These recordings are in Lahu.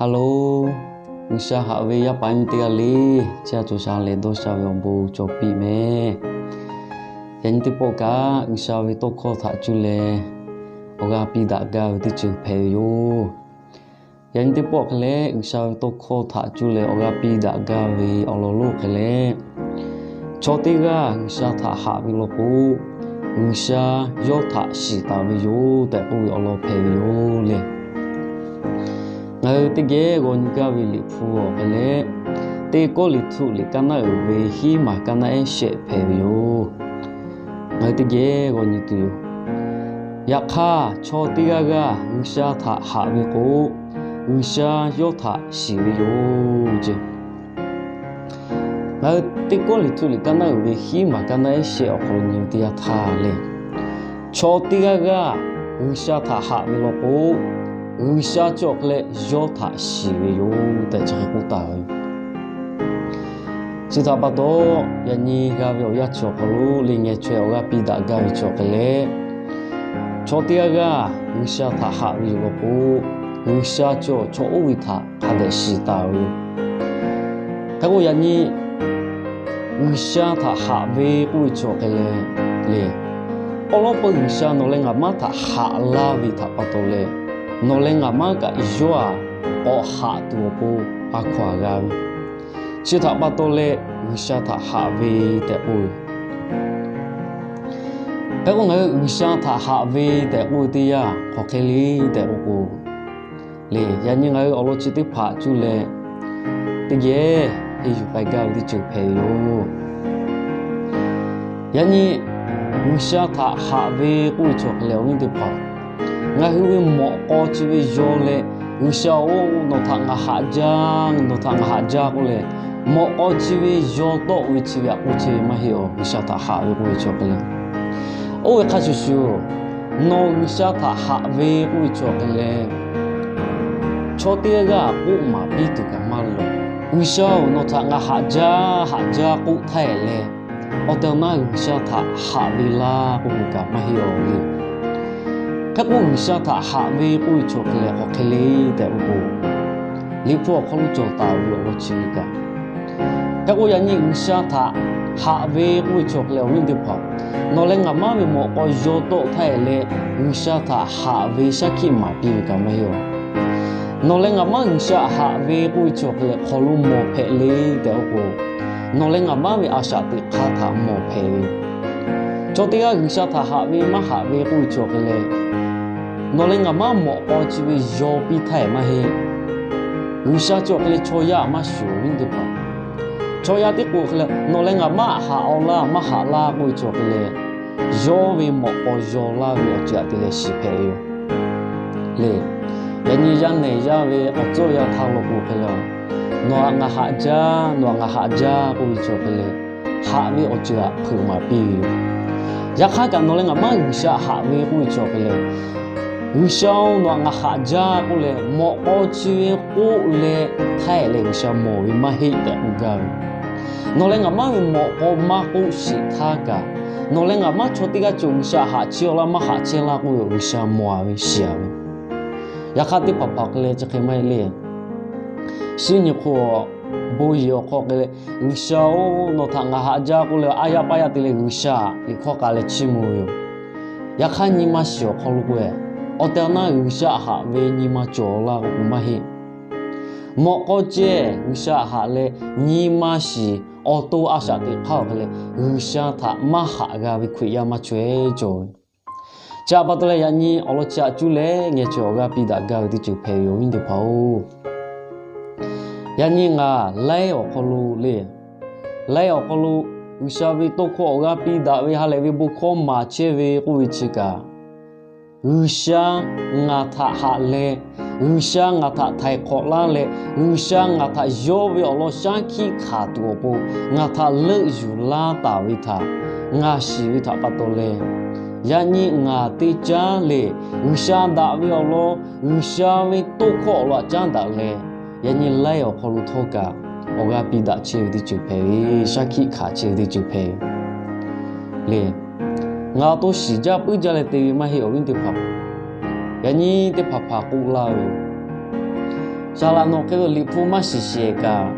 Hello, G'uiˬsha haꞈ ve yaˇ paˍ yaˇ miˇ teˇ g'aˇ le, chehˇ sha cawˬ sha leh dawˇ sha ve awˬ bon cawˬ piˇ mehˍ. Yaꞈ nyi teˇ pawˆ kaꞈ G'uiˬsha ve tawˇ hkawˇ htaꞈ cuˇ leh awˬ g'aˇ piˇ daꞈ gaˇ ve teˇ ceuˬ hpehꞈ ve yoˬ. Yaꞈ nyi teˇ pawˆ hk'e leh G'uiˬsha ve tawˇ hkawˇ htaꞈ cuˇ leh awˬ g'aˇ piˇ daꞈ gaˇ ve awˬ lawn lonˉ hk'e leh, chaw teˇ g'aˇ G'uiˬsha htaꞈ haꞈ ve law k'o, G'uiˬsha yawˇ htaꞈ shiˍ taˍ ve yoˬ tehꞈ k'oˆ ve awˬ lawn hpehꞈ ve yoˬ le. Ngaˬ hui teˇ geh g'aw nyi gaˇ ve Liꞈ hpu awˬ hk'e leh, Teˇ Kawˇrenˍhtuˆ liꞈ kaˇ naˉ uiˍ ve hiˉ maˬ kaˇ naˉ ehˉ shehˆ hpehꞈ ve yoˬ. Ngaˬ hui teˇ geh g'aw nyi tuˬ yoˬ. Yaꞈ hk'aˇ, chaw teˇ g'aˇ g'aˇ G'uiˬsha htaꞈ haꞈ ve k'o, G'uiˬsha yawˇ htaꞈ shiˍ ve yoˬ ce. Ngaˬ hui Teˇ Kawˇrenˍhtuˆ liꞈ kaˇ naˉ uiˍ ve hiˉ maˬ kaˇ naˉ ehˉ shehˆ awˬ hk'aw lo nyi ve teˇ yanˇ htaˇ lehˬ, chaw teˇ g'aˇ g'aˇ G'uiˬsha htaꞈ haꞈ ve law k'o, G'uiˬsha cawˬ hk'e leh yawˇ htaꞈ shiˍ ve yoˬ tehꞈ chi hk'e k'oˆ taˍ ve. Chi htaꞈ pa taw, yaꞈ nyi g'a ve awˬ yanˇ chi awˬ hk'aw lo le ngeh chaweh awˬ g'aˇ piˇ daꞈ gaˇ ve cawˬ hk'e leh, chaw teˇ g'aˇ g'aˇ G'uiˬsha htaꞈ haꞈ ve yoˬ law k'o, G'uiˬsha cawˬ chaw oˇ ve htaꞈ hk'a dehꞈ shiˍ taˍ ve yoˬ. Hk'e k'o yaꞈ nyi G'uiˬsha htaꞈ haꞈ ve k'oˆ ve cawˬ hk'e leh, le, awˉ lawˉ peu G'uiˬsha nawˬ leh ngaˬ maˉ htaꞈ haꞈ laˇ ve htaꞈ pa taw leh, nawˬ leh ngaˬ maˉ kaꞈ yawˇ aꞈ k'awꞈ haꞈ tuˬ awˬ pon a hkaw-anˬ g'a ve. Chi htaꞈ pa taw leh G'uiˬsha htaꞈ haꞈ ve tehꞈ k'oˆ ve. Hk'e k'o ngaˬ hui G'uiˬsha htaꞈ haꞈ ve tehꞈ k'oˆ ve teˇ yanˇ hk'aˬ hk'e le tehꞈ k'oˆ k'o, le, yaꞈ nyi ngaˬ hui awˬ lawn chi teˇ hpaˍ cuˇ leh teˇ geh henˇ yuˬ k'ai gaˇ ve teˇ ceuˬ hpehꞈ ve yoˬ. Yaꞈ nyi G'uiˬsha htaꞈ haꞈ ve k'oˆ ve cawˬ hk'e leh awˬ viˉ teˇ hpaˍ, ngaˬ hui ve mawꞈ k'aw chi ve yaw leh, G'uiˬsha-oˬ, nawˬ htaꞈ ngaˬ haꞈ jaˇ, nawˬ htaꞈ ngaˬ haꞈ jaˇ k'oˆ leh, mawꞈ k'aw chi ve yaw tawˆ ve chi ve aꞈ k'oˆ chehˇ ve maˇ heˆ-oˬ. G'uiˬsha htaꞈ haꞈ ve k'oˆ ve cawˬ hk'e leh, oˇ ve hk'a shuˍ shuˍ, nawˬ G'uiˬsha htaꞈ haꞈ ve k'oˆ ve cawˬ hk'e leh, chaw teˇ g'aˇ g'aˇ k'oˆ maˍ piˇ tuˬ kaꞈ maˇ loˍ. G'uiˬsha-oˬ, nawˬ htaꞈ ngaˬ haꞈ jaˇ, haꞈ jaˇ k'oˆ htaˇ-eˬ leh, awˬ tehˬ awˬ na G'uiˬsha htaꞈ haꞈ ve laˇ k'oˆ ve kaꞈ maˇ heˆ-oˬ le. Hk'e k'o G'uiˬsha htaꞈ haꞈ ve k'oˆ ve cawˬ hk'e leh hk'aˬ hk'e le tehꞈ k'oˆ k'o, Liꞈ hpu awˬ hk'aw lo cawˬ taˍ ve awˬ lawn chi ve kaꞈ, hk'e k'o yaꞈ nyi G'uiˬsha htaꞈ haꞈ ve k'oˆ ve cawˬ hk'e leh awˬ viˉ teˇ hpaˍ, nawˬ leh ngaˬ maˉ ve mawꞈ k'aw yaw tawˆ htaˇ-eˬ leh, G'uiˬsha htaꞈ haꞈ ve shaˉ hkiˆ maˍ piˇ ve kaꞈ maˇ heˆ-oˬ. Nawˬ leh ngaˬ maˉ G'uiˬsha haꞈ ve k'oˆ ve cawˬ hk'e leh hk'aw lo mawˬ hpehꞈ le tehꞈ k'oˆ k'o, nawˬ leh ngaˬ maˉ ve a shaꞈ teꞈ hk'aˇ htaꞈ mawˬ hpehꞈ ve. Chaw teˇ g'aˇ G'uiˬsha htaꞈ haꞈ ve maˇ haꞈ ve k'oˆ ve cawˬ hk'e leh, nawˬ leh ngaˬ maˉ mawꞈ k'aw chi ve yaw piˇ htaˇ-eˬ maˇ heˆ. G'uiˬsha cawˬ hk'e leh chaw yaˇ maˇ shuˍ ve teˇ hpaˍ, chaw yaˇ tiˉ k'o hk'e leh nawˬ leh ngaˬ maˉ haꞈ-aw laˇ maˇ haꞈ laˇ k'oˆ ve cawˬ hk'e leh, yawˇ ve mawꞈ k'aw yaw laˇ ve awˬ ceuˬ aꞈ te leh shiˍ hpehꞈ ve yoˬ. Le, yaꞈ nyi yaˇ nehˬ yaˇ ve awˬ tcuhˇ yaˇ htaˇ lo k'o hk'e leh, nawˬ htaꞈ ngaˬ haꞈ jaˇ, nawˬ htaꞈ ngaˬ haꞈ jaˇ k'oˆ ve cawˬ hk'e leh, haꞈ ve awˬ ceuˬ aꞈ hpeuꞈ maˍ piˇ ve yoˬ. Yaꞈ hk'aˇ kaꞈ nawˬ leh ngaˬ maˉ G'uiˬsha haꞈ ve k'oˆ ve cawˬ hk'e leh, G'uiˬsha-oˬ, nawˬ htaꞈ ngaˬ haꞈ jaˇ k'oˆ leh mawꞈ k'aw chi ve k'oˆ leh htaˇ-eˬ leh G'uiˬsha mawˬ ve maˇ heˆ tehꞈ k'oˆ gaˇ ve. Nawˬ leh ngaˬ maˉ ve mawꞈ k'aw maˇ k'oˆ sheˍ htaˇ kaꞈ, nawˬ leh ngaˬ maˉ chaw teˇ g'aˇ cawˬ G'uiˬsha haꞈ chehˇ-aw laˇ maˇ haꞈ chehˇ laˇ k'oˆ ve G'uiˬsha mawˬ-a ve shiˍ-a ve. Yaꞈ hk'aˇ teˇ hpaˍ hpaˍ hk'e leh chi hk'e maˇ heˆ le. Shinˉ nyi hk'oˆ bon yehˬ awˬ hk'aw hk'e leh, G'uiˬsha-oˬ, nawˬ htaꞈ ngaˬ haꞈ jaˇ k'oˆ leh a yaˇ paˇ yaˇ te leh G'uiˬsha liꞈ hkawˇ k'a leh chiˇ mvuh ve yoˬ. Yaꞈ hk'aˇ nyi ma shiˍ awˬ hk'aw lo k'o-e, awˬ tehˬ awˬ na G'uiˬsha haꞈ ve nyi ma cawˬ laˇ k'oˆ k'o maˇ heˆ. Mawꞈ k'aw ceh G'uiˬsha haꞈ leh nyi ma shiˍ awˬ to a shaꞈ teꞈ hk'aˇ awˬ hk'e leh G'uiˬsha htaꞈ maˇ haꞈ g'a ve Hkriꞈ yaˇ maˇ chaweh cawˬ ve. Chi htaꞈ pa taw leh yaꞈ nyi awˬ lawn chi aꞈ cuˇ leh ngeh chaweh awˬ g'aˇ piˇ daꞈ gaˇ ve teˇ ceuˬ hpehꞈ ve yoˬ, viˉ teˇ hpaˍ-oˬ. Yaꞈ nyi ngaˬ laiˉ awˬ hk'aw lo le, laiˉ awˬ hk'aw lo G'uiˬsha ve tawˇ hkawˇ awˬ g'aˇ piˇ daꞈ ve ha lehˬ ve bon hkawˇ maˍ chehˇ ve k'oˆ ve chi kaꞈ, G'uiˬsha ngaˬ htaꞈ haꞈ leh, G'uiˬsha ngaˬ htaꞈ htaiˍ hk'awꞈ laˇ leh, G'uiˬsha ngaˬ htaꞈ yawˇ ve awˬ lawn shaˉ hkiˆ hkanˍ tuˬ awˬ pon ngaˬ htaꞈ leuˆ yuˬ laˇ taˍ ve htaꞈ ngaˬ shiˍ ve htaꞈ pa taw leh, yaꞈ nyi ngaˬ teˇ caˉ lehˬ, G'uiˬsha daꞈ ve awˬ lawn, G'uiˬsha ve tawˇ hkawˇ awˬ laꞈ caˉ daꞈ leh, yaꞈ nyi laiˉ awˬ hk'aw lo htawˇ kaꞈ awˬ g'aˇ piˇ daꞈ chehˇ ve teˇ ceuˬ hpehꞈ ve, shaˉ hkiˆ hkanˍ chehˇ ve teˇ ceuˬ hpehꞈ ve le. Ngaˬ awˬ to shiˍ jaˇ puiˉ jaˇ leh te ve maˇ heˆ, awˬ viˉ teˇ hpaˍ. Yaꞈ nyi teˇ hpaˍ hpaˍ k'oˆ laˇ ve yoˬ. Saˍ laꞈ nawˬ hk'e ve Liꞈ hpu maˇ shiˍ shehˍ kaꞈ,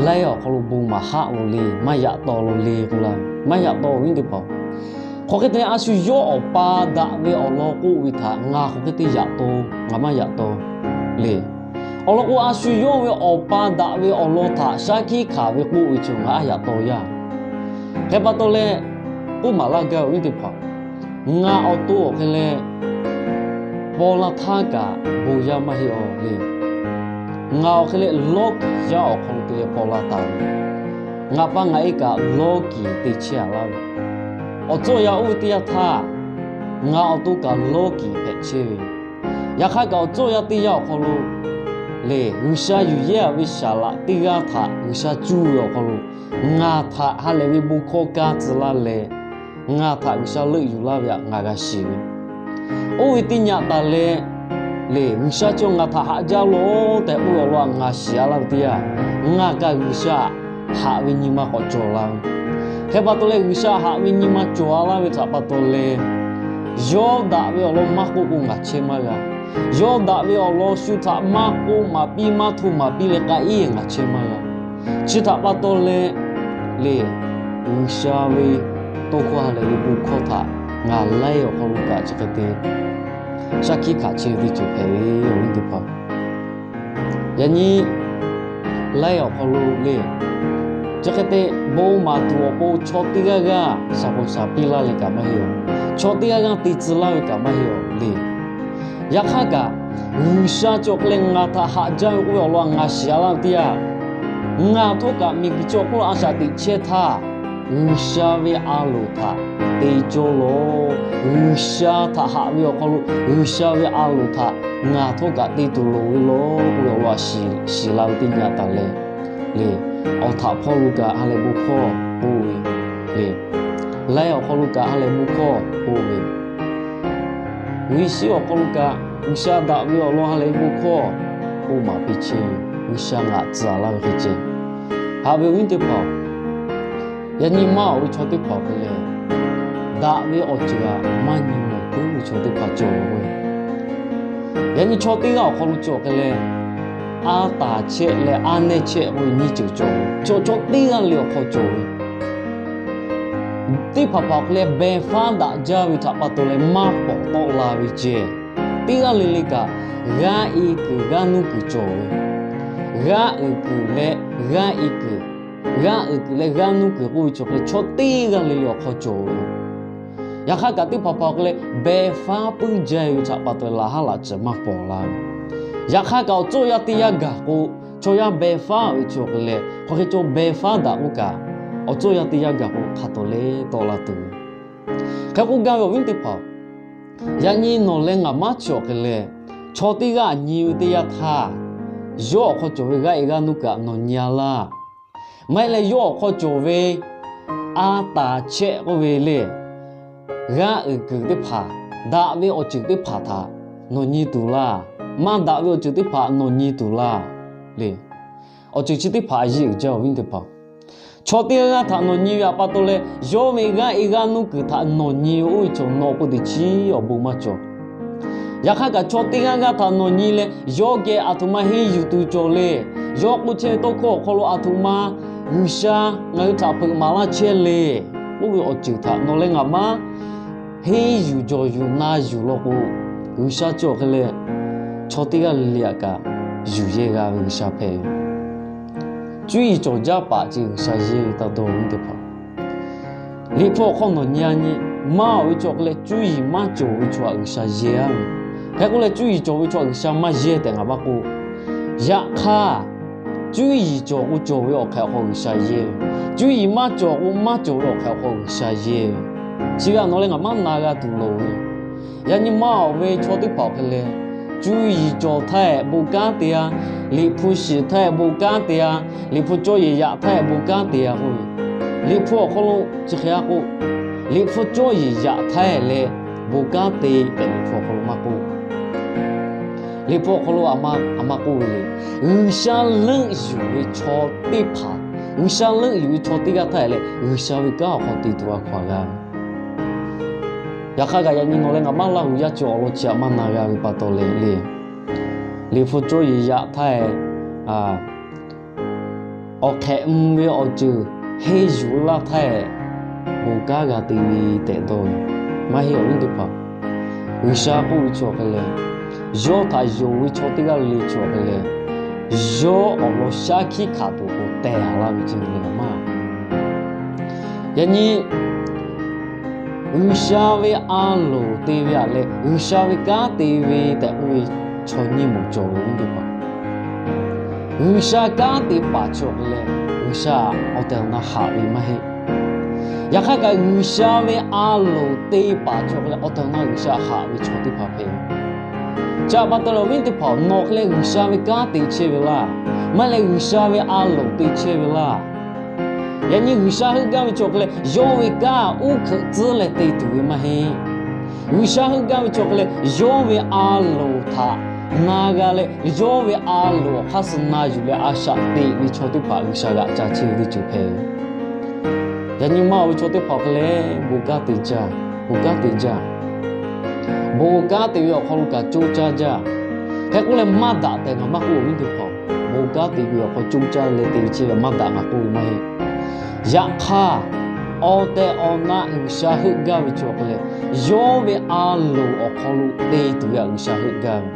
laiˉ awˬ hk'aw lo bon maˍ haˆ lo le, maˇ yaꞈ taw lo le k'oˆ laˇ ve. Maˇ yaꞈ taw awˬ viˉ teˇ hpaˍ-oˬ, hk'aˬ hk'e te leh a shu yawˇ awˬ pa daꞈ ve awˬ lawn k'oˆ ve htaꞈ ngaˬ hk'aˬ hk'e te yaꞈ taw, ngaˬ maˇ yaꞈ taw le. Awˬ lawn k'o, a shu yawˇ ve awˬ pa daꞈ ve awˬ lawn htaꞈ shaˉ hkiˆ hkanˍ ve k'oˆ ve chi ngaˬ aˉ yaꞈ taw yaˇ. Hk'e pa taw leh, k'oˆ maˍ laˇ gaˇ awˬ viˉ teˇ hpaˍ, ngaˬ awˬ to awˬ hk'e leh paw la htaˇ kaꞈ bon yaˇ maˇ heˆ awˬ le. Ngaˬ awˬ hk'e leh lawˇ kiˍ yaˇ awˬ hk'aw lo te leh paw la taˍ ve, ngaˬ pa ngaˬ e kaꞈ lawˇ kiˍ te chehˇ a laˇ ve, awˬ tcuhˇ yaˇ oˇ ve teˇ yanˇ htaˇ, ngaˬ awˬ to kaꞈ lawˇ kiˍ hpehꞈ chehˇ ve. Yaꞈ hk'aˇ kaꞈ awˬ tcuhˇ yaˇ teˇ yanˇ awˬ hk'aw lo lehˬ, G'uiˬsha yuˬ yehˇ a ve saˍ laꞈ teˇ g'aˇ htaꞈ G'uiˬsha cuˇ ve awˬ hk'aw lo ngaˬ htaꞈ ha lehˬ ve bon hkawˇ kaˇ tcuh laˇ leh, ngaˬ htaꞈ G'uiˬsha leuˆ yuˬ laˇ ve htaꞈ ngaˬ g'a shiˍ ve. Oˇ ve teˇ nyi taˍ leh, lehˬ G'uiˬsha chi ngaˬ htaꞈ haꞈ jaˇ lo tehꞈ k'oˆ ve awˬ lawn htaꞈ ngaˬ shiˍ a laˇ ve teˇ yanˇ, ngaˬ kaꞈ G'uiˬsha haꞈ ve nyi ma k'awꞈ cawˬ la ve. Hk'e pa taw leh G'uiˬsha haꞈ ve nyi ma cawˬ a laˇ ve htaꞈ pa taw leh, yawˇ daꞈ ve awˬ lawn maˇ k'oˆ k'o ngaˬ chehˇ maˇ g'a. Yawˇ daꞈ ve awˬ lawn shu htaꞈ maˇ k'oˆ maˍ piˇ, maˇ htoˆ maˍ piˇ leh k'ai iˉ ngaˬ chehˇ maˇ g'a. Chi htaꞈ pa taw leh, lehˬ G'uiˬsha ve tawˇ hkawˇ ha lehˬ ve bon hkawˇ htaꞈ ngaˬ laiˉ awˬ hk'aw lo kaꞈ chi hk'e te shaˉ hkiˆ hkanˍ chehˇ ve teˇ ceuˬ hpehꞈ ve awˬ viˉ teˇ hpaˍ. Yaꞈ nyi laiˉ awˬ hk'aw lo lehˬ, chi hk'e te bon maˍ tuˬ awˬ pon chaw teˇ g'aˇ g'aˇ shaˍ pawˍ shaˍ piˇ laˇ leh kaꞈ maˇ heˆ awˬ. Chaw teˇ g'aˇ g'aˇ te tcuh laˇ ve kaꞈ maˇ heˆ awˬ le. Yaꞈ hk'aˇ kaꞈ, G'uiˬsha cawˬ hk'e leh ngaˬ htaꞈ haꞈ jaˇ ve k'oˆ ve awˬ lawn ngaˬ shiˍ a laˇ ve teˇ yanˇ, ngaˬ htawˇ kaꞈ miˬguiˬ chi awˬ hk'oˆ lo a shaꞈ teꞈ chehˇ htaˇ, G'uiˬsha ve a loˍ htaꞈ te cawˇ lawˬ. G'uiˬsha htaꞈ haꞈ ve awˬ hk'aw lo G'uiˬsha ve a loˍ htaꞈ ngaˬ htawˇ kaꞈ te tuˬ loˍ ve lawˬ k'oˆ ve awˬ lawn shiˍ la ve teˇ nyi taˍ leh, lehˬ awˬ htaꞈ hpawˇ lo kaꞈ ha lehˬ bon hkawˇ k'oˆ ve, lehˬ laiˉ awˬ hk'aw lo kaꞈ ha lehˬ bon hkawˇ k'oˆ ve, G'uiˬsha awˬ hk'aw lo kaꞈ G'uiˬsha daꞈ ve awˬ lawn ha lehˬ ve bon hkawˇ k'oˆ maˍ piˇ chehˇ ve, G'uiˬsha ngaˬ tcuh a laˇ ve hk'e ceh. Haꞈ ve awˬ viˉ teˇ hpaˍ-oˬ, yaꞈ nyi maˇ awˬ ve chaw teˇ hpaˍ awˬ hk'e leh, daꞈ ve awˬ ceuˬ htaꞈ maˇ nyi mawˬ puiˉ ve chaw teˇ hpaˍ cawˬ ve. Yaꞈ nyi chaw teˇ g'aˇ awˬ hk'aw lo cawˬ hk'e leh, a taˍ chehˆ leh a nehˇ chehˆ k'oˆ ve nyiˇ ceuˬ cawˬ ve. Chaw chaw teˇ g'aˇ le awˬ hk'aw cawˬ ve. Teˇ hpaˍ hpaˍ awˬ hk'e leh beh faˉ daꞈ jaˇ ve htaꞈ pa taw leh maˇ pawˍ tawˆ la ve ceh. Teˇ g'aˇ le le kaꞈ, g'aˇ e kuiˬ g'aˇ nuˇ kuiˬ cawˬ ve. G'aˇ uiˍ kuiˬ leh g'aˇ e kuiˬ, g'aˇ uiˍ kuiˬ leh g'aˇ nuˇ kuiˬ k'oˆ ve chaw hk'e chaw teˇ g'aˇ le le awˬ hk'aw cawˬ ve. Yaꞈ hk'aˇ kaꞈ teˇ hpaˍ hpaˍ awˬ hk'e leh beh faˉ puiˉ jaˇ ve htaꞈ pa taw leh laꞈ haˉ laꞈ cehˬ maˇ pawˍ la ve. Yaꞈ hk'aˇ kaꞈ awˬ tcuhˇ yaˇ teˇ yanˇ gaˬ k'o, chaw yaˇ beh faˉ ve chaw hk'e leh hk'aˬ hk'e cawˬ beh faˉ daꞈ k'oˆ kaꞈ, awˬ tcuhˇ yaˇ teˇ yanˇ gaˬ k'o hk'a tawˍ leh tawˆ la tuˬ ve. Hk'e k'oˆ gaˇ ve awˬ viˉ teˇ hpaˍ-oˬ, yaꞈ nyi nawˬ leh ngaˬ maˇ chi awˬ hk'e leh, chaw teˇ g'aˇ nyi ve teˇ yanˇ htaˇ, yawˇ awˬ hk'aw cawˬ ve g'aˇ e g'aˇ nuˇ kaꞈ nawˬ nyi a laˇ. Maˇ heˆ leh yawˇ awˬ hk'aw cawˬ ve a taˍ chehˆ k'oˆ ve le, g'aˇ uiˍ kuiˬ teˇ hpaˍ, daꞈ ve awˬ ceuˬ teˇ hpaˍ htaꞈ nawˬ nyi tuˬ laˇ. Maˇ daꞈ ve awˬ ceuˬ teˇ hpaˍ nawˬ nyi tuˬ laˇ le. Awˬ ceuˬ chi teˇ hpaˍ a yeˇ uiˍ jaˇ awˬ viˉ teˇ hpaˍ-oˬ, chaw teˇ g'aˇ g'aˇ htaꞈ nawˬ nyi ve htaꞈ pa taw leh, yawˇ ve g'aˇ e g'aˇ nuˇ kuiˬ htaꞈ nawˬ nyi ve oˇ ve cawˬ, nawˬ k'oˆ teꞈ chiˉ awˬ bon maˇ cawˬ. Yaꞈ hk'aˇ kaꞈ chaw teˇ g'aˇ g'aˇ htaꞈ nawˬ nyi leh, yawˇ geh aˬ htoꞈ ma henˇ yuˬ tuˬ cawˬ le. Yawˇ k'oˆ chehˇ ve tawˇ hkawˇ awˬ hk'aw lo aˬ htoꞈ ma G'uiˬsha ngaˬ hui htaꞈ hpeuꞈ maˍ laˇ chehˇ le, oˇ ve awˬ ceuˬ htaꞈ nawˬ leh ngaˬ maˇ henˇ yuˬ jawˬ yuˬ na yuˬ law k'o, G'uiˬsha cawˬ hk'e leh, chaw teˇ g'aˇ le le htaꞈ kaꞈ yuˬ yehˇ g'a ve G'uiˬsha hpehꞈ ve. Cuˇ yiˍ cawˬ jaˇ paˍ ce G'uiˬsha yehˇ ve taˇ dawˇ ve teˇ hpaˍ, Liꞈ hpu awˬ hk'aw nawˬ nyi a nyi, maˇ awˬ ve cawˬ hk'e leh cuˇ yiˍ maˇ cawˬ ve chaw htaꞈ G'uiˬsha yehˇ a ve. Hk'e k'oˆ leh cuˇ yiˍ cawˬ ve chaw htaꞈ G'uiˬsha maˇ yehˇ tehꞈ ngaˬ maˇ k'oˆ. Yaꞈ hk'aˇ, cuˇ yiˍ cawˬ k'o cawˬ ve awˬ hk'e awˬ hk'aw G'uiˬsha yehˇ ve. Cuˇ yiˍ maˇ cawˬ k'o maˇ cawˬ ve awˬ hk'e awˬ hk'aw G'uiˬsha yehˇ ve. Chi ve htaꞈ nawˬ leh ngaˬ maˇ na g'a tuˬ loˍ ve. Yaꞈ nyi maˇ awˬ ve chaw teˇ hpaˍ awˬ hk'e leh, cuˇ yiˍ cawˬ htaˇ bon kanˉ te a, Liꞈ hpu shiˍ htaˇ bon kanˉ te a, Liꞈ hpu cawˇ yeˬ yaꞈ htaˇ bon kanˉ te a k'oˆ ve, Liꞈ hpu awˬ hk'aw lo chi hk'e a k'o, Liꞈ hpu cawˇ yeˬ yaꞈ htaˇ leh bon kanˉ te tehꞈ Liꞈ hpu awˬ hk'aw lo maˇ k'oˆ. Liꞈ hpu awˬ hk'aw lo aˬ ma k'oˆ ve le, G'uiˬsha leuˆ yuˬ ve chaw teˇ hpaˍ, G'uiˬsha leuˆ yuˬ ve chaw teˇ g'aˇ htaˇ leh G'uiˬsha ve kanˉ awˬ hk'aw te tuˬ a hkaw aꞈ g'a ve. Yaꞈ hk'aˇ kaꞈ yaꞈ nyi nawˬ leh ngaˬ maˇ Laˇ huˍ yaˇ cawˬ awˬ lawn chi htaꞈ maˇ na g'a ve pa taw leh le, Liꞈ hpu cawˇ yeˬ yaꞈ htaˇ, awˬ hk'ehꞈ mvuh ve awˬ ceuˬ henˇ yuˬ laˇ htaˇ, bon kanˉ g'a te ve tehꞈ dawˇ ve maˇ heˆ. Awˬ viˉ teˇ hpaˍ, G'uiˬsha k'oˆ ve chi awˬ hk'e leh, yawˇ htaꞈ yonˍ ve chaw teˇ g'aˇ le le chi awˬ hk'e leh, yawˇ awˬ lawn shaˉ hkiˆ hkanˍ tuˬ k'o tehˬ laˇ ve ceh maˇ. Yaꞈ nyi G'uiˬsha ve a loˍ te ve aꞈ leh G'uiˬsha ve kanˉ te ve tehꞈ k'oˆ ve chaw nyiˇ maˬ cawˬ ve awˬ viˉ teˇ hpaˍ, G'uiˬsha kanˉ te paˍ chi awˬ hk'e leh G'uiˬsha awˬ tehˬ awˬ na haꞈ ve maˇ heˆ. Yaꞈ hk'aˇ kaꞈ G'uiˬsha ve a loˍ te paˍ chi awˬ hk'e leh awˬ tehˬ awˬ na G'uiˬsha haꞈ ve chaw teˇ hpaˍ hpehꞈ ve. Chi pa taw leh awˬ viˉ teˇ hpaˍ, nawˬ hk'e leh G'uiˬsha ve kanˉ te chehˇ ve laˇ, maˇ heˆ leh G'uiˬsha ve a loˍ te chehˇ ve laˇ. Yaꞈ nyi G'uiˬsha heuˆ gaˇ ve chi awˬ hk'e leh yawˇ ve kanˉ uˉ hkeuꞈ tcuhˉ leh te tuˬ ve maˇ heˆ. G'uiˬsha heuˆ gaˇ ve chi awˬ hk'e leh yawˇ ve a loˍ htaꞈ na g'a leh, yawˇ ve a loˍ awˬ hk'aˇ suh na yuˬ leh a shaꞈ teꞈ ve chaw teˇ hpaˍ G'uiˬsha g'aꞈ ca chehˇ ve teˇ ceuˬ hpehꞈ ve. Yaꞈ nyi maˇ oˬ ve chaw teˇ hpaˍ awˬ hk'e leh bon kanˉ te jaˇ, bon kanˉ te jaˇ. Bon kanˉ te ve awˬ hk'aw lo kaꞈ coˇ caˇ jaˇ. Hk'e k'oˆ leh maˇ daꞈ tehꞈ ngaˬ maˇ k'oˆ, awˬ viˉ teˇ hpaˍ. Bon kanˉ te ve awˬ hk'aw coˇ caˇ leh te ve chehˇ ve maˇ daꞈ ngaˬ k'oˆ ve maˇ heˆ. Yaꞈ hk'aˇ, awˬ tehˬ awˬ na G'uiˬsha heuˆ gaˇ ve chi awˬ hk'e leh, yawˇ ve a loˍ awˬ hk'aw lo te tuˬ ve aꞈ G'uiˬsha heuˆ gaˇ ve.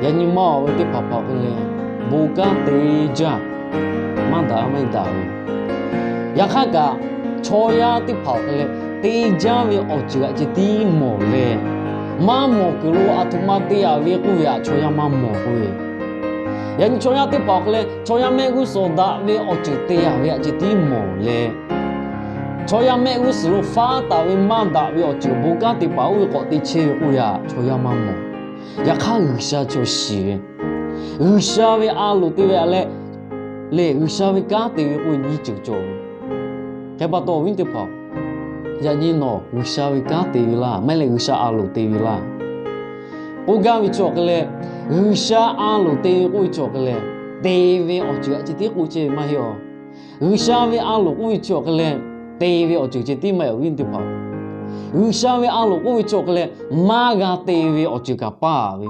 Yaꞈ nyi maˇ oˬ ve teˇ hpaˍ hpaˍ awˬ hk'e leh bon kanˉ te jaˇ, maˇ daꞈ maˇ daꞈ ve. Yaꞈ hk'aˇ kaꞈ, chaw yaˇ teˇ hpaˍ awˬ hk'e leh te jaˇ ve awˬ ceuˬ aꞈ ceh tiˉ mawˬ leh, maˇ mawˬ kuiˬ lo aˬ htoꞈ ma te aˍ ve k'oˆ ve aꞈ chaw yaˇ maˇ mawˬ k'oˆ ve. Yaꞈ nyi chaw yaˇ teˇ hpaˍ awˬ hk'e leh chaw yaˇ mehˆ g'uˇ suhˍ daꞈ ve awˬ ceuˬ te aˍ ve aꞈ ceh tiˉ mawˬ leh, chaw yaˇ mehˆ g'uˇ suhˍ lo faˉ taˍ ve maˇ daꞈ ve awˬ ceuˬ bon kanˉ te paˍ oˇ ve k'awꞈ te chehˇ ve k'oˆ ve aꞈ chaw yaˇ maˇ mawˬ. Yaꞈ hk'aˇ G'uiˬsha chaw shiˍ ve, G'uiˬsha ve a loˍ te ve aꞈ leh, lehˬ G'uiˬsha ve kanˉ te ve k'oˆ ve nyiˇ ceuˬ cawˬ ve. Hk'e pa taw awˬ viˉ teˇ hpaˍ, yaꞈ nyi nawˬ G'uiˬsha ve kanˉ te ve laˇ, maˇ heˆ leh G'uiˬsha a loˍ te ve laˇ k'oˆ gaˇ ve chi awˬ hk'e leh, G'uiˬsha a loˍ te ve k'oˆ ve chi awˬ hk'e leh, te ve awˬ ceuˬ aꞈ ceh tiˉ k'oˆ chehˇ ve maˇ heˆ aˬ. G'uiˬsha ve a loˍ k'oˆ ve chi awˬ hk'e leh, te ve awˬ ceuˬ ceh tiˉ maˇ heˆ, awˬ viˉ teˇ hpaˍ. G'uiˬsha ve a loˍ k'oˆ ve chi awˬ hk'e leh, maˇ g'a te ve awˬ ceuˬ kaꞈ paˇ ve,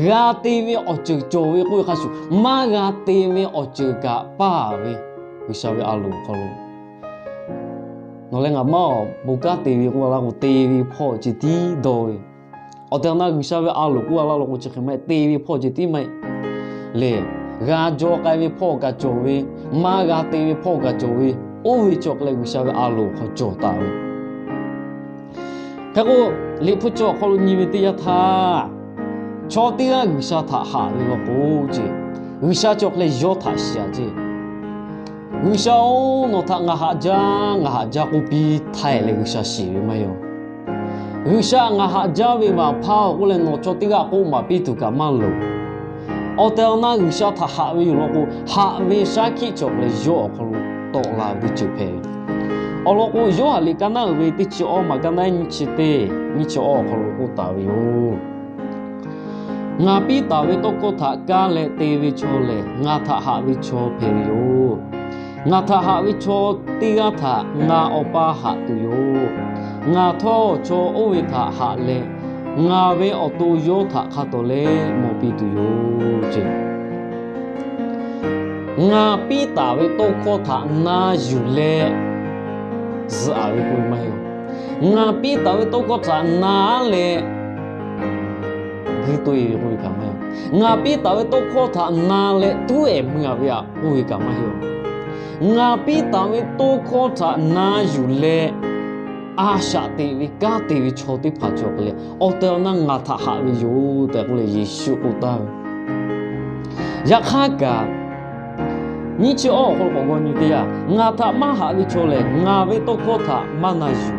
g'a te ve awˬ ceuˬ cawˬ ve k'oˆ ve hk'a shuˍ, maˇ g'a te ve awˬ ceuˬ kaꞈ paˇ ve, G'uiˬsha ve a loˍ hk'aw lo. Nawˬ leh ngaˬ maˇ awˬ bon kanˉ te ve k'oˆ a laˇ k'o, te ve hpawˇ ceh tiˉ dawˇ ve. Awˬ tehˬ awˬ na G'uiˬsha ve a loˍ k'oˆ a laˇ lo k'o chi hk'e maˇ heˆ, te ve hpawˇ ceh tiˉ maˇ heˆ. Lehˬ, g'a jaw k'ai ve hpawˇ kaꞈ cawˬ ve, maˇ g'a te ve hpawˇ kaꞈ cawˬ ve, oˇ ve chi awˬ hk'e leh G'uiˬsha ve a loˍ hk'aw cawˬ taˍ ve. Hk'e k'o, Liꞈ hpu cawˬ awˬ hk'aw lo nyi ve teˇ yanˇ htaˇ, chaw teˇ g'aˇ G'uiˬsha htaꞈ haꞈ ve law k'o ce, G'uiˬsha chi awˬ hk'e leh yawˇ htaꞈ shiˍ a ce. G'uiˬsha-oˬ, nawˬ htaꞈ ngaˬ haꞈ jaˇ, ngaˬ haꞈ jaˇ k'oˆ piˇ htaˇ leh G'uiˬsha shiˍ ve maˇ heˆ. G'uiˬsha ngaˬ haꞈ jaˇ ve maˍ hpaˇ-oˬ k'oˆ leh nawˬ chaw teˇ g'aˇ k'oˆ maˍ piˇ tuˬ kaꞈ maˇ loˍ. Awˬ tehˬ awˬ na G'uiˬsha htaꞈ haꞈ ve yoˬ law k'o, haꞈ ve shaˉ hkiˆ chi awˬ hk'e leh yawˇ awˬ hk'aw lo tawˆ la ve teˇ ceuˬ hpehꞈ ve. Awˬ lawn k'o, Yoˇhanˬ liꞈ ka naˉ uiˍ ve teˇ chi awˇ maˬ ka naˉ nyiˇ chi teˇ, nyiˇ chi awˇ awˬ hk'aw lo k'oˆ taˍ ve yoˬ. Ngaˬ piˇ taˍ ve tawˇ hkawˇ htaꞈ kaˇ leh te ve chaw lehˬ, ngaˬ htaꞈ haꞈ ve chaw hpehꞈ ve yoˬ. Ngaˬ htaꞈ haꞈ ve chaw teˇ g'aˇ htaꞈ ngaˬ Awˬ pa haꞈ tuˬ yoˬ. Ngaˬ htawˇ chaw oˇ ve htaꞈ haꞈ leh, ngaˬ ve awˬ to yawˇ htaꞈ hk'a tawˍ leh mawˬ piˇ tuˬ yoˬ ce. Ngaˬ piˇ taˍ ve tawˇ hkawˇ htaꞈ na yuˬ leh zuhꞈ aˍ ve k'oˆ ve maˇ heˆ. Ngaˬ piˇ taˍ ve tawˇ hkawˇ htaꞈ na leh guiˇ to e ve k'oˆ ve kaꞈ maˇ heˆ. Ngaˬ piˇ taˍ ve tawˇ hkawˇ htaꞈ na leh tuˉ ehˍ mui a ve aꞈ k'oˆ ve kaꞈ maˇ heˆ. Ngaˬ piˇ taˍ ve tawˇ hkawˇ htaꞈ na yuˬ leh a shaꞈ teꞈ ve kanˉ te ve chaw teˇ hpaˍ cawˬ hk'e leh, awˬ tehˬ awˬ na ngaˬ htaꞈ haꞈ ve yoˬ tehꞈ k'oˆ leh Yeˍsuˆ k'oˆ taˍ ve. Yaꞈ hk'aˇ kaꞈ, nyiˇ chi awˇ awˬ hk'aw lo k'awꞈ g'aw nyi teˇ yanˇ, ngaˬ htaꞈ maˇ haꞈ ve chaw lehˬ, ngaˬ ve tawˇ hkawˇ htaꞈ maˇ na yuˬ.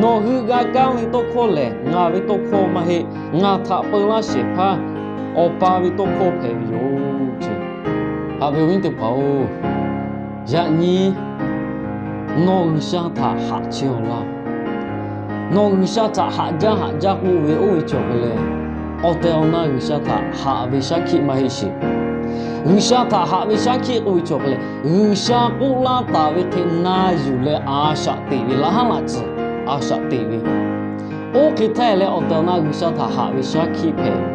Nawˬ hui g'a kaˇ ve tawˇ hkawˇ lehˬ, ngaˬ ve tawˇ hkawˇ maˇ heˆ. Ngaˬ htaꞈ peu laˇ shehˍ hpaˇ Awˬ pa ve tawˇ hkawˇ hpehꞈ ve yoˬ ce. Haꞈ ve awˬ viˉ teˇ hpaˍ-oˬ, yaꞈ nyi nawˬ G'uiˬsha htaꞈ haꞈ chehˇ-aw laˇ. Nawˬ G'uiˬsha htaꞈ haꞈ jaˇ haꞈ jaˇ k'oˆ ve oˇ ve cawˬ hk'e leh, awˬ tehˬ awˬ na G'uiˬsha htaꞈ haꞈ ve shaˉ hkiˆ maˇ heˆ sheˍ. G'uiˬsha htaꞈ haꞈ ve shaˉ hkiˆ k'oˆ ve cawˬ hk'e leh, G'uiˬsha k'oˆ laˇ taˍ ve hk'e na yuˬ leh a shaꞈ teꞈ ve laˇ haˉ laꞈ tcuhˍ a shaꞈ teꞈ ve, oˇ hk'e htaˇ leh awˬ tehˬ awˬ na G'uiˬsha htaꞈ haꞈ ve shaˉ hkiˆ hpehꞈ ve.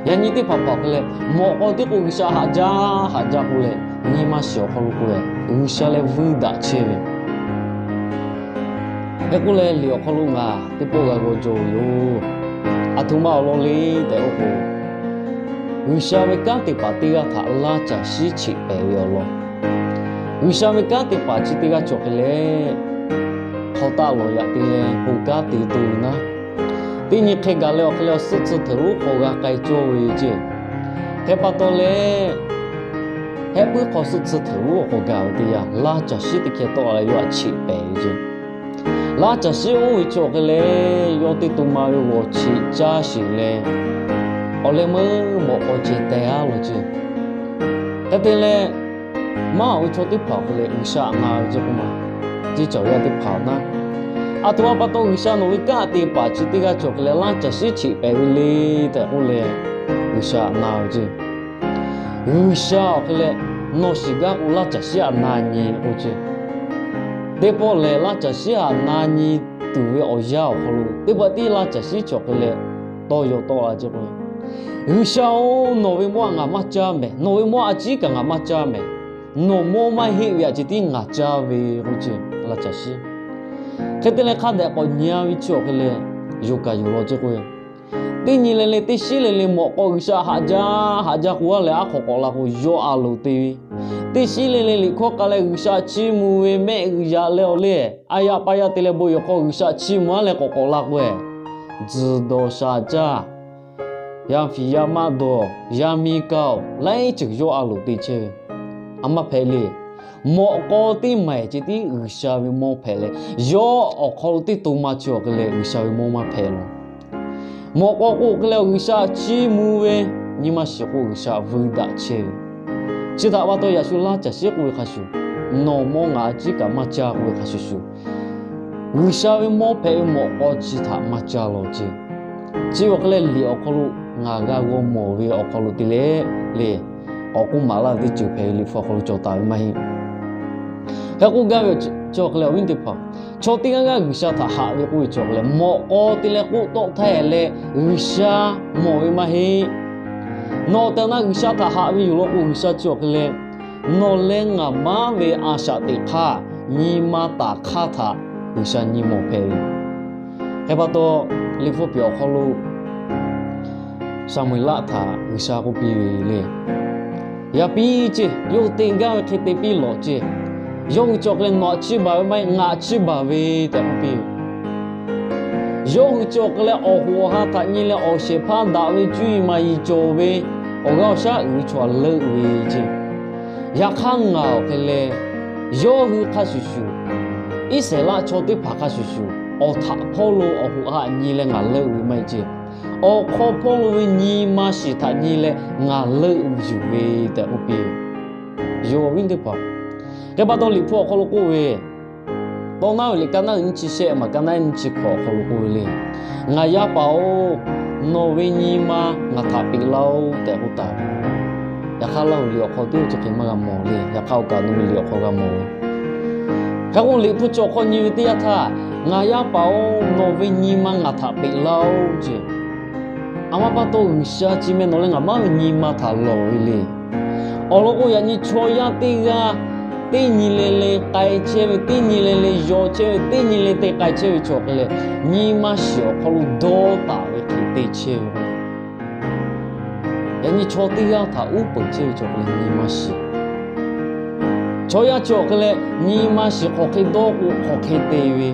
Yaꞈ nyi teˇ hpaˍ hpaˍ hk'e leh, mawꞈ k'aw tiˉ k'o G'uiˬsha haꞈ jaˇ haꞈ jaˇ k'o leh, nyi ma shiˍ awˬ hk'aw lo k'o, G'uiˬsha leh vuiˇ daꞈ chehˇ ve. Hk'e k'oˆ leh, liꞈ awˬ hk'aw lo ngaˬ teˇ pawˆ g'a g'aw jaw ve yoˬ. Aˬ htoꞈ ma awˬ lawn le tehꞈ k'oˆ k'o, G'uiˬsha ve kanˉ te paˍ teˇ g'aˇ htaꞈ laˇ caˬ shiˉ cheꞈ pehˍ ve awˬ lawn. G'uiˬsha ve kanˉ te paˍ chi teˇ g'aˇ cawˬ hk'e leh, hk'aw taˆ lawˬ yaꞈ te leh k'o kanˉ te to naˉ, teˇ nyi hk'e gaˬ leh awˬ hk'e leh awˬ suhˉ tcuh hteuꞈ lonˉ hk'aw g'a k'ai cawˇ ve ceˇ. Hk'e pa taw leh, hehˆ puiˉ hk'aw suhˉ tcuh hteuꞈ lonˉ awˬ hk'aw gaˬ ve teˇ yanˇ, laˇ caˬ shiˉ teˇ hkeh tawˆ la yawˇ htaꞈ cheꞈ pehˍ ve ceˇ. Laˇ caˬ shiˉ oˇ ve chi awˬ hk'e leh, yawˇ teˇ to ma ve g'awˬ cheꞈ caˇ sheˍ leh, awˬ leh meuˇ mawꞈ k'aw ceh teh aˉ lawˬ ceˇ. Hk'e te leh, maˇ oˬ ve chaw teˇ hpaˍ awˬ hk'e leh G'uiˬsha aꞈ na ve ceˇ k'oˆ ma, teˇ cawˬ yaˇ teˇ hpaˍ awˬ naˉ, aˬ htoꞈ ma pa taw G'uiˬsha nawˬ ve kanˉ te paˍ chi teˇ g'aˇ cawˬ hk'e leh laˇ caˬ shiˉ cheꞈ pehˍ ve le tehꞈ k'oˆ leh, G'uiˬsha aꞈ na ve ceˇ. G'uiˬsha awˬ hk'e leh nawˬ shiˍ gaˇ k'o laˇ caˬ shiˉ aꞈ na nyi k'oˆ ceˇ. Teˇ pawˆ lehˬ, laˇ caˬ shiˉ aꞈ na nyi tuˬ ve awˬ yanˇ awˬ hk'aw lo teˇ pawˆ tiˉ laˇ caˬ shiˉ chi awˬ hk'e leh tawˇ yaw tawˆ la ceˇ k'o, G'uiˬsha-oˬ, nawˬ ve mawˇ a ngaˬ maˇ caˇ mehˍ. Nawˬ ve mawˇ a ciˉ kaꞈ ngaˬ maˇ caˇ mehˍ. Nawˬ mawˇ maˇ heˆ ve aꞈ ceh tiˉ ngaˬ caˇ ve k'oˆ ceˇ, laˇ caˬ shiˉ. Hk'e te leh hk'a dehꞈ k'awꞈ nyi-a ve chi awˬ hk'e leh, yoˬ kaꞈ yoˬ law ceˇ k'o, teˇ nyi le le, teˇ shiˉ le le mawꞈ k'aw G'uiˬsha haꞈ jaˇ haꞈ jaˇ k'o, a lehˬ aˉ hk'aw k'awꞈ la k'o, yawˇ a loˍ te ve. Teˇ shiˉ le le liꞈ hkawˇ k'ai leh G'uiˬsha chiˇ mvuh ve mehˆ g'uiˬ yaꞈ leh awˬ le, a yaꞈ pa yaˇ te leh bon yehˬ hk'aw G'uiˬsha chiˇ mvuh aˉ leh k'awꞈ k'awꞈ la k'o, tzuhˬ dawˬ shaˍ caˇ, yaˇ fiˍ yaˇ maˇ dawˬ, yaˇ miˇ kaˇ-oˬ, laiˉ ceuˬ yawˇ a loˍ te chehˇ ve. A maˇ hpehꞈ le. Mawꞈ k'aw teˇ maˬ ehˍ ceh tiˉ G'uiˬsha ve mawˇ hpehꞈ leh, yawˇ awˬ hk'aw lo teˇ to ma chi awˬ hk'e leh G'uiˬsha ve mawˇ maˇ hpehꞈ law. Mawꞈ k'aw k'o hk'e leh G'uiˬsha chiˇ mvuh ve, nyi ma shiˍ k'o G'uiˬsha vuiˇ daꞈ chehˇ ve. Chi htaꞈ pa taw yaꞈ shu laˇ caˬ shiˉ k'oˆ ve hk'a shuˍ, nawˬ mawˇ ngaˬ a ciˉ kaꞈ maˇ caˇ k'oˆ ve hk'a shuˍ shuˍ, G'uiˬsha ve mawˇ hpehꞈ ve mawꞈ k'aw chi htaꞈ maˇ caˇ law ceˇ. Chi awˬ hk'e leh liꞈ awˬ hk'aw lo ngaˬ g'a g'aw mawˬ ve awˬ hk'aw lo te leh le, awˬ k'oˆ maˍ laˇ ve teˇ ceuˬ hpehꞈ ve liꞈ hpu awˬ hk'aw lo cawˬ taˍ ve maˇ heˆ. Hk'e k'oˆ gaˇ ve chi awˬ hk'e leh awˬ viˉ teˇ hpaˍ, chaw teˇ g'aˇ g'aˇ G'uiˬsha htaꞈ haꞈ ve k'oˆ ve chi awˬ hk'e leh, mawꞈ k'aw te leh k'oˆ tawˆ htaˇ leh G'uiˬsha mawˬ ve maˇ heˆ. Nawˬ tehꞈ na G'uiˬsha htaꞈ haꞈ ve yoˬ law k'o, G'uiˬsha chi awˬ hk'e leh nawˬ leh ngaˬ maˉ ve a shaꞈ teꞈ hk'aˇ, nyi ma taˍ hk'aˇ htaꞈ G'uiˬsha nyi mawˬ hpehꞈ ve. Hk'e pa taw, liꞈ hpu piˍ awˬ hk'aw lo Saˍmo-eˍlaˆ htaꞈ G'uiˬsha k'oˆ piˇ ve le, yaꞈ piˇ ceˇ, yawˇ hui te gaˇ ve hk'e te piˇ lawˬ ceˇ. Yawˇ hui chi awˬ hk'e leh nawˬ htaꞈ chiˇ baˬ ve maˇ heˆ, ngaˬ htaꞈ chiˇ baˬ ve tehꞈ k'oˆ piˇ ve. Yawˇ hui chi awˬ hk'e leh awˬ hoꞈ awˬ ha htaꞈ nyi leh awˬ shehˍ hpaˇ daꞈ ve cuˇ yiˍ maˍ yiˍ cawˬ ve awˬ g'aˇ awˬ shaˉ uiˍ ve chaw htaꞈ leuˆ ve ceˇ. Yaꞈ hk'aˇ ngaˬ awˬ hk'e leh, yawˇ hui hk'a shuˍ shuˍ, Iˉsaˍreˍlaˆ chaw teˇ hpaˍ hk'a shuˍ shuˍ, awˬ htaꞈ hpawˇ lo awˬ hoꞈ ha nyi leh ngaˬ leuˆ ve maˇ heˆ ceˇ. Awˬ hk'aw hpawˇ lo ve nyi ma shiˍ htaꞈ nyi leh ngaˬ leuˆ yuˬ ve tehꞈ k'oˆ piˇ ve. Yawˇ awˬ viˉ teˇ hpaˍ, hk'e pa taw liꞈ hpu awˬ hk'aw lo k'oˆ ve, Tawˇ naˉ ve liꞈ ka naˉ uiˍ nyiˇ chi shehˆ maˬ ka naˉ nyiˇ chi hkawꞈ awˬ hk'aw lo k'oˆ ve le, Ngaˬ yaˇ paˍ-oˬ, nawˬ ve nyi ma ngaˬ htaꞈ peꞈ laˇ-oˆ tehꞈ k'oˆ taˍ ve. Yaꞈ hk'aˇ, laˇ huˍ liꞈ awˬ hk'aw teˇ ceuˬ hk'e maˇ g'a mawˬ le. Yaꞈ hk'aˇ, awˬ kaˍ awˬ nu ve liꞈ awˬ hk'aw g'a mawˬ ve. Hk'e k'o, liꞈ hpu chi awˬ hk'aw nyi ve teˇ yanˇ htaˇ, Ngaˬ yaˇ paˍ-oˬ, nawˬ ve nyi ma ngaˬ htaꞈ peꞈ laˇ-oˆ ceˇ. A ma pa taw, G'uiˬsha chi meh nawˬ leh ngaˬ maˉ ve nyi ma htaꞈ lawˬ ve le. Awˬ lawn k'o, yaꞈ nyi chaw yaˇ teˇ g'aˇ, teˇ nyi le le k'ai chehˇ ve, teˇ nyi le le yaw chehˇ ve, teˇ nyi le te k'ai chehˇ ve chaw hk'e leh, nyi ma shiˍ awˬ hk'aw lo dawˇ taˍ ve hk'e te chehˇ ve. Yaꞈ nyi chaw teˇ g'aˇ htaꞈ uˉ peunˍ chehˇ ve chaw hk'e leh nyi ma shiˍ, chaw yaˇ chi awˬ hk'e leh nyi ma shiˍ hk'aˬ hk'e dawˇ k'o hk'aˬ hk'e te ve,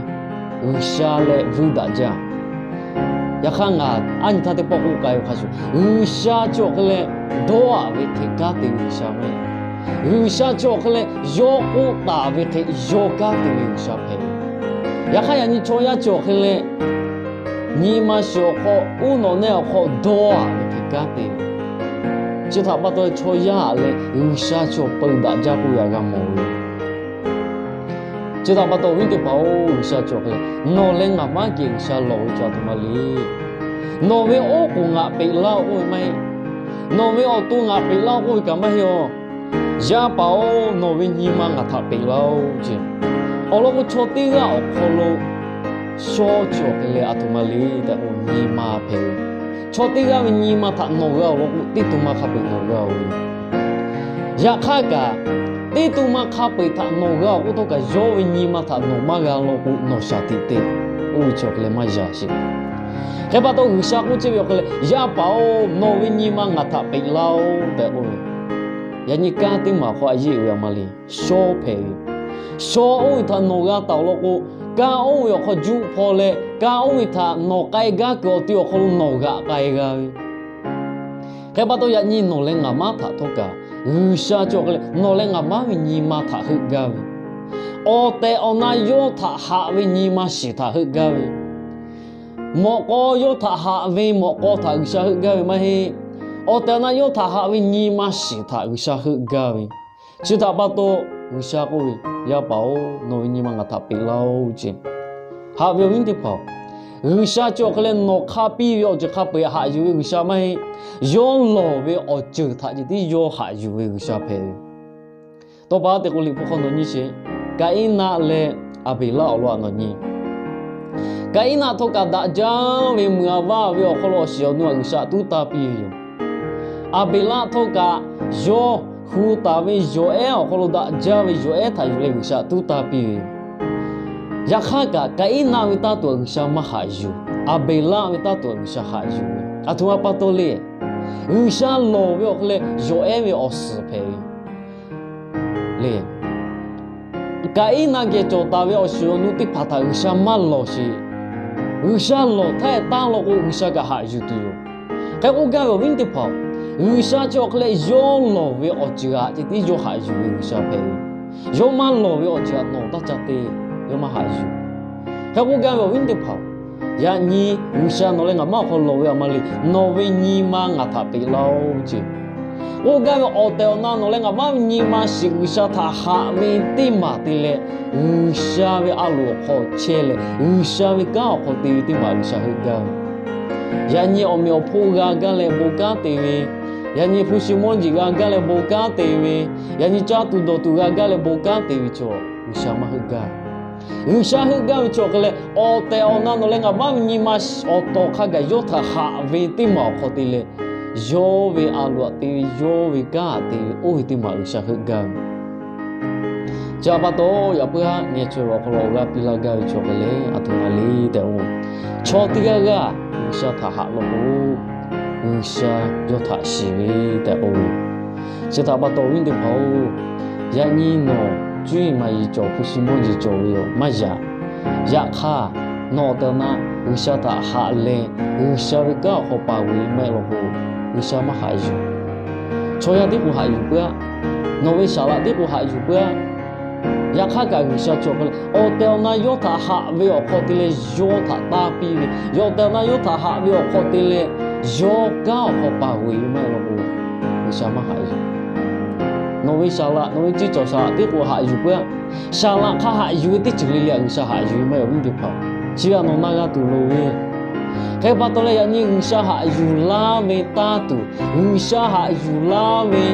G'uiˬsha leh vuiˇ daꞈ jaˇ. Yaꞈ hk'aˇ, ngaˬ aˉ nyi htaˇ teˇ pawˆ k'oˆ k'ai ve hk'a shuˍ, G'uiˬsha chi awˬ hk'e leh dawˇ-aꞈ ve hk'e kanˉ te ve G'uiˬsha maˇ heˆ. G'uiˬsha chi awˬ hk'e leh yawˇ k'oˆ taˍ ve hk'e yawˇ kanˉ te ve G'uiˬsha hpehꞈ ve. Yaꞈ hk'aˇ, yaꞈ nyi chaw yaˇ chi awˬ hk'e leh nyi ma shiˍ awˬ hk'aw, uˉ nawꞈ nehˆ awˬ hk'aw dawˇ-aꞈ ve hk'e kanˉ te ve. Chi htaꞈ pa taw, chaw yaˇ-aꞈ leh G'uiˬsha chi awˬ peu daꞈ jaˇ k'oˆ ve htaꞈ g'a mawˬ ve. Chi htaꞈ pa taw, awˬ viˉ teˇ hpaˍ-oˬ, G'uiˬsha chi awˬ hk'e leh nawˬ leh ngaˬ maˇ geh G'uiˬsha lawˬ ve chaw aˬ htoꞈ ma le. Nawˬ ve oˉ k'oˍ ngaˬ peꞈ laˇ-oˆ k'oˆ ve maˇ heˆ. Nawˬ ve awˬ to ngaˬ peꞈ laˇ-oˆ k'oˆ ve kaꞈ maˇ heˆ-oˬ. Yaˇ paˍ-oˬ, nawˬ ve nyi ma ngaˬ htaꞈ peꞈ laˇ-oˆ ceˇ. Awˬ lawn k'o, chaw teˇ g'aˇ awˬ hk'aw lo shaw chi awˬ hk'e leh aˬ htoꞈ ma le tehꞈ k'o, nyi ma hpehꞈ ve. Chaw teˇ g'aˇ ve nyi ma htaꞈ nawˬ g'a awˬ lawn k'o, teˇ to ma hk'a peu-eˬ nawˬ g'a-oˬ ve. Yaꞈ hk'aˇ kaꞈ, teˇ to ma hk'a peu-eˬ htaꞈ nawˬ g'a awˬ k'oˆ htawˇ kaꞈ, yawˇ ve nyi ma htaꞈ nawˬ maˇ g'a lawn k'o, nawˬ shaˍ tiꞈ te. Oˇ ve chi awˬ hk'e leh maˇ yaꞈ sheˍ. Hk'e pa taw G'uiˬsha k'oˆ chehˇ ve awˬ hk'e leh, Yaˇ paˍ-oˬ, nawˬ ve nyi ma ngaˬ htaꞈ peꞈ laˇ-oˆ tehꞈ k'oˆ ve. Yaꞈ nyi kanˉ teˇ maˬ awˬ hk'aw a yeˆ ve a ma le, shaw hpehꞈ ve. Shaw oˇ ve htaꞈ nawˬ g'a taˍ awˬ lawn k'o, kanˉ oˇ ve awˬ hk'aw juˆ hpaw leh, kanˉ oˇ ve htaꞈ nawˬ k'ai gaˇ kuiˬ awˬ ti awˬ hk'aw lo nawˬ g'aꞈ k'ai g'a ve. Hk'e pa taw yaꞈ nyi nawˬ leh ngaˬ maˉ htaꞈ htawˇ kaꞈ, G'uiˬsha chi awˬ hk'e leh nawˬ leh ngaˬ maˉ ve nyi ma htaꞈ heuˆ gaˇ ve, awˬ tehˬ awˬ na yawˇ htaꞈ haꞈ ve nyi ma shiˍ htaꞈ heuˆ gaˇ ve, mawꞈ k'aw yawˇ htaꞈ haꞈ ve mawꞈ k'aw htaꞈ G'uiˬsha heuˆ gaˇ ve maˇ heˆ. Awˬ tehˬ awˬ na yawˇ htaꞈ haꞈ ve nyi ma shiˍ htaꞈ G'uiˬsha heuˆ gaˇ ve. Chi htaꞈ pa taw G'uiˬsha k'oˆ ve, Yaˇ paˍ-oˬ, nawˬ ve nyi ma ngaˬ htaꞈ peꞈ laˇ-oˆ ce. Haꞈ ve awˬ viˉ teˇ hpaˍ-oˬ, G'uiˬsha chi awˬ hk'e leh nawˬ hk'a piˇ ve awˬ ceuˬ hk'a peu-eˬ haꞈ yuˬ ve G'uiˬsha maˇ heˆ. Yawˇ lawˬ ve awˬ ceuˬ htaꞈ ceh tiˉ yawˇ haꞈ yuˬ ve G'uiˬsha hpehꞈ ve. Tawˇ pa teꞈ k'o Liꞈ hpu hk'aw nawˬ nyi sheˍ. Kaˍiˉnaˆ leh Aˍbeˍlaˆ awˬ lawn htaꞈ nawˬ nyi. Kaˍiˉnaˆ htawˇ kaꞈ daꞈ jaˇ ve meuꞈ a vaˇ ve awˬ hk'aw lo awˬ shiˍ awˬ nu htaꞈ G'uiˬsha tuˉ taˇ piˇ ve yoˬ. Aˍbeˍlaˆ htawˇ kaꞈ yawˇ hu taˍ ve yawˬ ehˉ awˬ hk'aw lo daꞈ jaˇ ve yawˬ ehˉ htaꞈ yuˬ leh G'uiˬsha tuˉ taˇ piˇ ve yoˬ. Yaꞈ hk'aˇ kaꞈ Kaˍiˉnaˆ ve taˇ tuˬ G'uiˬsha maˇ haꞈ yuˬ. Aˍbeˍlaˆ ve taˇ tuˬ G'uiˬsha haꞈ yuˬ ve. Aˬ htoꞈ ma pa taw le. G'uiˬsha lawˬ ve awˬ hk'e leh yawˬ ehˉ ve awˬ suhˍ hpehꞈ ve le. Kaˍiˉnaˆ geh cawˬ taˍ ve awˬ shiˍ awˬ nu teˇ hpaˍ htaꞈ G'uiˬsha maˇ lawˬ sheˍ. G'uiˬsha lawˬ htaˇ taˇ law k'o, G'uiˬsha kaꞈ haꞈ yuˬ tuˬ yoˬ. Hk'e k'oˆ gaˇ ve awˬ viˉ teˇ hpaˍ-oˬ, G'uiˬsha chi awˬ hk'e leh yawˇ lawˬ ve awˬ ceuˬ htaꞈ ceh tiˉ yawˇ haꞈ yuˬ ve G'uiˬsha hpehꞈ ve. Yawˇ maˇ lawˬ ve awˬ ceuˬ htaꞈ nawˬ taˇ ca te, yawˇ maˇ haꞈ yuˬ. Hk'e k'oˆ gaˇ ve awˬ viˉ teˇ hpaˍ-oˬ, yaꞈ nyi G'uiˬsha nawˬ leh ngaˬ maˇ awˬ hk'aw lawˬ ve a ma le, nawˬ ve nyi ma ngaˬ htaꞈ peꞈ laˇ-oˆ ce. K'oˆ gaˇ ve awˬ tehˬ awˬ na nawˬ leh ngaˬ maˇ ve nyi ma shiˍ G'uiˬsha htaꞈ haꞈ ve teˇ maˬ te leh, G'uiˬsha ve a loˍ awˬ hk'aw chehˇ leh, G'uiˬsha ve kanˉ awˬ hk'aw te ve teˇ maˬ G'uiˬsha heuˆ gaˇ ve. Yaꞈ nyi awˬ meꞈ awˬ hponˇ g'a gaˇ leh bon kanˉ te ve, yaꞈ nyi hpu shi mawˇ jeˬ g'a gaˇ leh bon kanˉ te ve, yaꞈ nyi caˇ tuˬ dawˬ tuˬ g'a gaˇ leh bon kanˉ te ve chaw, G'uiˬsha maˇ heuˆ gaˇ. G'uiˬsha heuˆ gaˇ ve chi awˬ hk'e leh, awˬ tehˬ awˬ na nawˬ leh ngaˬ maˇ ve nyi ma awˬ tawˍ hk'a gaˬ yawˇ htaꞈ haꞈ ve teˇ maˬ awˬ hk'aw te leh, yawˇ ve a loˍ htaꞈ te ve, yawˇ ve kanˉ htaꞈ te ve, oˇ ve teˇ maˬ G'uiˬsha heuˆ gaˇ ve. Chi htaꞈ pa taw, yaꞈ puiˉ haˉ ngeh chaweh ve awˬ hk'aw lo awˬ g'aˇ piˇ laˇ gaˇ ve chi awˬ hk'e leh, aˬ htoꞈ ma le tehꞈ k'o, chaw teˇ g'aˇ g'aˇ G'uiˬsha htaꞈ haꞈ law k'o, G'uiˬsha yawˇ htaꞈ shiˍ ve tehꞈ k'oˆ ve. Chi htaꞈ pa taw, awˬ viˉ teˇ hpaˍ-oˬ, yaꞈ nyi nawˬ cuˇ yiˍ maˍ yiˍ cawˬ, hpu shi mawˇ jeˬ cawˬ ve yoˬ maˇ yaꞈ. Yaꞈ hk'aˇ, nawˬ awˬ tehˬ awˬ na G'uiˬsha htaꞈ haꞈ leh, G'uiˬsha ve kanˉ awˬ hk'aw paˍ g'uiˬ maˇ heˆ law k'o, G'uiˬsha maˇ haꞈ yuˬ. Chaw yaˇ tiˉ k'o haꞈ yuˬ puiˉ-aˆ. Nawˬ ve saˍ laꞈ tiˉ k'o haꞈ yuˬ puiˉ-aˆ. Yaꞈ hk'aˇ kaꞈ G'uiˬsha chi awˬ hk'e leh awˬ tehˬ awˬ na yawˇ htaꞈ haꞈ ve awˬ hk'aw te leh yawˇ htaꞈ taˇ piˇ ve, yawˇ tehˬ awˬ na yawˇ htaꞈ haꞈ ve awˬ hk'aw te leh yawˇ kanˉ awˬ hk'aw paˍ g'uiˬ ve maˇ heˆ law k'o, G'uiˬsha maˇ haꞈ yuˬ. Nawˬ ve saˍ laꞈ, nawˬ ve ceˇ cawˬ saˍ laꞈ tiˉ k'o haꞈ yuˬ puiˉ-aˆ. Saˍ laꞈ hk'a haꞈ yuˬ ve teˇ ceuˬ le le htaꞈ G'uiˬsha haꞈ yuˬ ve maˇ heˆ, awˬ viˉ teˇ hpaˍ. Chi ve htaꞈ nawˬ na g'a tuˬ loˍ ve. Hk'e pa taw leh yaꞈ nyi G'uiˬsha haꞈ yuˬ laˇ ve taˇ tuˬ, G'uiˬsha haꞈ yuˬ laˇ ve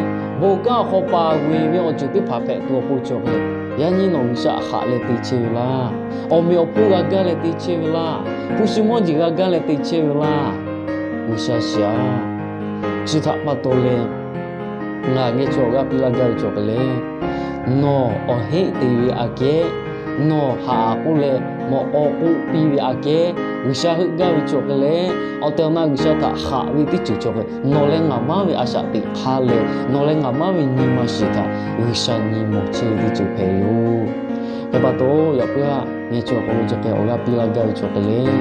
bon kanˉ awˬ hk'aw paˍ g'uiˬ ve awˬ ceuˬ teˇ hpaˍ hpehꞈ tuˬ awˬ pon cawˬ hk'e leh, yaꞈ nyi nawˬ G'uiˬsha haꞈ leh te chehˇ ve laˇ. Awˬ meꞈ awˬ hponˇ g'a gaˇ leh te chehˇ ve laˇ. Hpu shi mawˇ jeˬ g'a gaˇ leh te chehˇ ve laˇ. G'uiˬsha shiˍ-aˬ. Chi htaꞈ pa taw leh, ngaˬ ngeh chaw awˬ g'aˇ piˇ laˇ gaˇ ve cawˬ hk'e leh, nawˬ awˬ heˆ te ve aꞈ kehˉ, nawˬ haꞈ k'oˆ leh mawꞈ k'aw k'oˆ piˇ ve aꞈ kehˉ, G'uiˬsha heuˆ gaˇ ve cawˬ hk'e leh, awˬ tehˬ awˬ na G'uiˬsha htaꞈ haꞈ ve teˇ ceuˬ cawˬ hk'e leh, nawˬ leh ngaˬ maˇ ve a shaꞈ teꞈ hk'a leh, nawˬ leh ngaˬ maˇ ve nyi ma shiˍ htaꞈ G'uiˬsha nyi mawˬ chehˇ ve teˇ ceuˬ hpehꞈ ve yoˬ. Hk'e pa taw, yaꞈ puiˉ haˉ ngeh chaw awˬ hk'aw lo chi hk'e awˬ g'aˇ piˇ laˇ gaˇ ve cawˬ hk'e leh,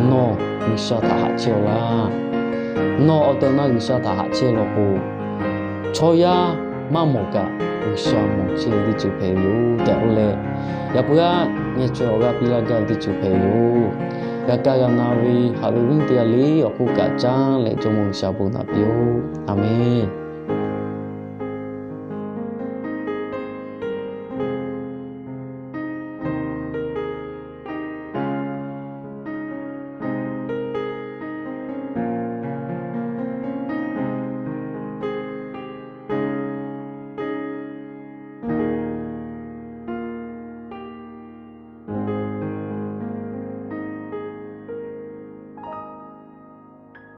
nawˬ G'uiˬsha htaꞈ haꞈ chehˇ-aw laˇ. Nawˬ awˬ tehˬ awˬ na G'uiˬsha htaꞈ haꞈ chehˇ law k'o, chaw yaˇ maˇ mawˬ kaꞈ G'uiˬsha mawˬ chehˇ ve teˇ ceuˬ hpehꞈ ve yoˬ tehꞈ k'oˆ leh, yaꞈ puiˉ haˉ ngeh chaw awˬ g'aˇ piˇ laˇ gaˇ ve teˇ ceuˬ hpehꞈ ve yoˬ. G'a kaˇ g'a na ve haꞈ ve awˬ viˉ teˇ g'aˇ le awˬ hk'oˆ kaꞈ caˉ leh Jawˇmawˇ G'uiˬsha bon naꞈ piˇ-oˆ. A menˬ.